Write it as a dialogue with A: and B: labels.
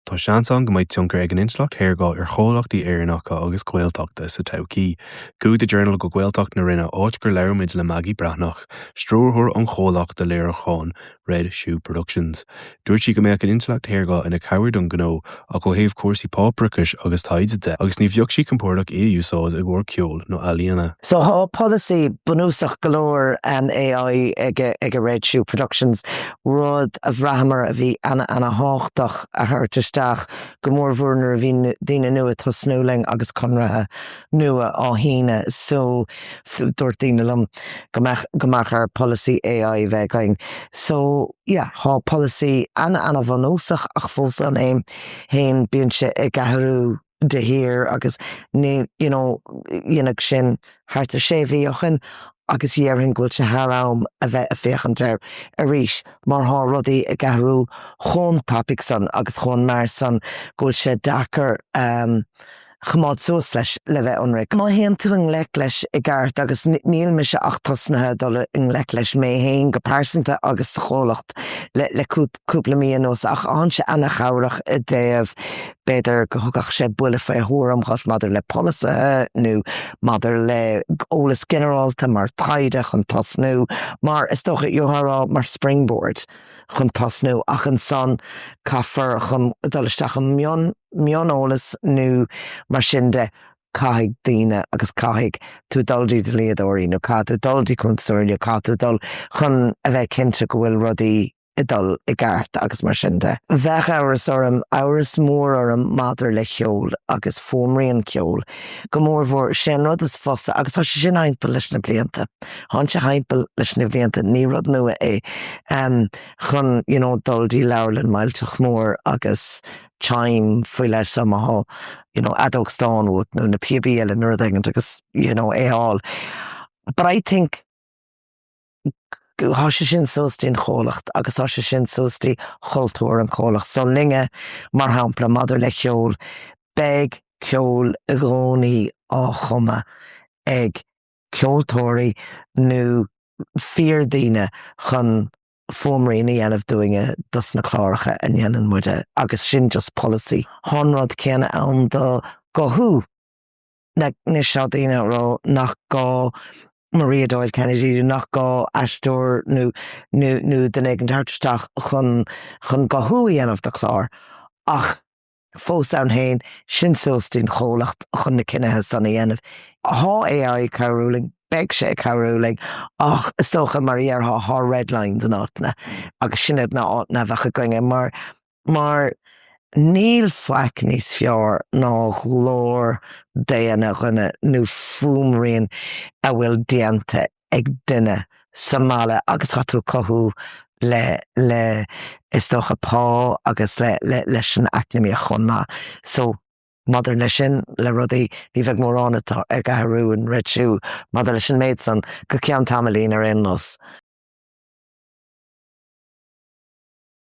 A: Tá seans ann go mbeidh tionchar ag an intleacht shaorga ar chomhlachtaí Éireannacha agus Gaeltachta sa todhchaí. Chuaigh The Journal go Gaeltacht na Rinne áit gur labhair muid le Maggie Breathnach, stiúrthóir an chomhlachta léiriúcháin Red Shoe Productions. Dúirt sí go mbeadh an intleacht shaorga ina cabhair don ghnó ach ó thaobh cúrsaí páipéarachais agus taighde de, agus ní bheadh sí compordach í a úsáid i gcomhair ceoil nó ealaíona.
B: So thá polasaí bunúsach go leor AI ag ag Red Shoe Productions, rud a bhraitheamar a bhí ana ana thábhachtach a thabhairt isteach, go mór mhór nuair a bhí daoine nua ag tosnú linn agus conraithe nua á shíneadh. So dúirt daoine liom go mbeadh go mbeadh air polasaí AI a bheith againn. So yeah, thá polasaí ana ana bhunúsach ach fós ann fhéin bíonn sé ag athrú de shíor agus ní you know dhéanadh sin thart ar sé mhí ó shin agus dhéarfainn go bhfuil sé thar am a bheith ag féachaint air arís mar thá rudaí ag athrú chomh tapaidh san agus chomh mear san go bhfuil sé deacair um choimeád suas leis le bheith ionraic. Má théann tú i ngleic leis i gceart agus níl mise ach tosnaithe dul i ngleic leis mé fhéin go pearsanta agus sa chomhlacht le le cúpla mí anuas ach thánn sé ana-chabhrach i dtaobh b'fhéidir go dtugfadh sé buille faoi thuairim dhuit maidir le polasaithe nó maidir le eolas ginearálta mar taighde chun tosnú mar is dócha gheofá a rá mar springboard chun tosnú ach ansan caithfear chun dul isteach i mion mioneolas nó mar sin de caithfidh daoine agus caithfidh tú dul dtí dlíodóirí nó caithfidh tú dul dtí cuntasóirí nó caithfidh tú dul chun a bheith cinnte go bhfuil rudaí ag dul i gceart agus mar sin de. Bheadh amhras orm, amhras mór orm maidir le ceol agus fuaimrian ceoil, go mórmhór, sé an rud is fusa agus tá sé sin thimpeall leis na blianta, thánn sé thimpeall leis na blianta, ní rud nua é, chun you know dul dtí leabharlann millteach mór agus chime faoi leith so má thá you know fheadóg stáin uait nó na píobaí eile nó rud éigint agus you know é a fháil. But I think thá sé sin suas dtí'n chomhlacht agus tá sé sin suas dtí chultúr an chomhlacht. So linne mar shampla maidir le ceol, beidh ceol i gcónaí á chumadh ag ceoltóirí nó fíordhaoine chun fuaimrian a dhéanamh dúinne dos na cláracha a ndéanann muide agus sin just polasaí. Thá an rud céanna ann do guthú. Anois tá daoine a rá nach gá Maria Doyle Kennedy nó nach gá aisteoir nó nó nó duine éigin tabhairt isteach chun chun guthú a dhéanamh do chlár ach fós ann féin, sin suas dtí'n chomhlacht chun na cinnithe san a dhéanamh. Thá AI ag cabhrú linn, beidh sé ag cabhrú linn, ach is dócha, mar a dhéarfá, thá red lines in áiteanna agus sin iad na áiteanna a bheadh againne mar, mar níl faic níos fearr ná glór daonna dhuine nó fuaimrian a bhfuil déanta ag duine sa mbaile agus tá tú ag cothú le, le, is dócha pá agus le, le, leis an eacnamaíocht chomh maith. So, maidir leis sin, le rudaí, ní bheidh mórán atá ag athrú in Red Shoe maidir leis an méid san go ceann tamaillín ar aon nós.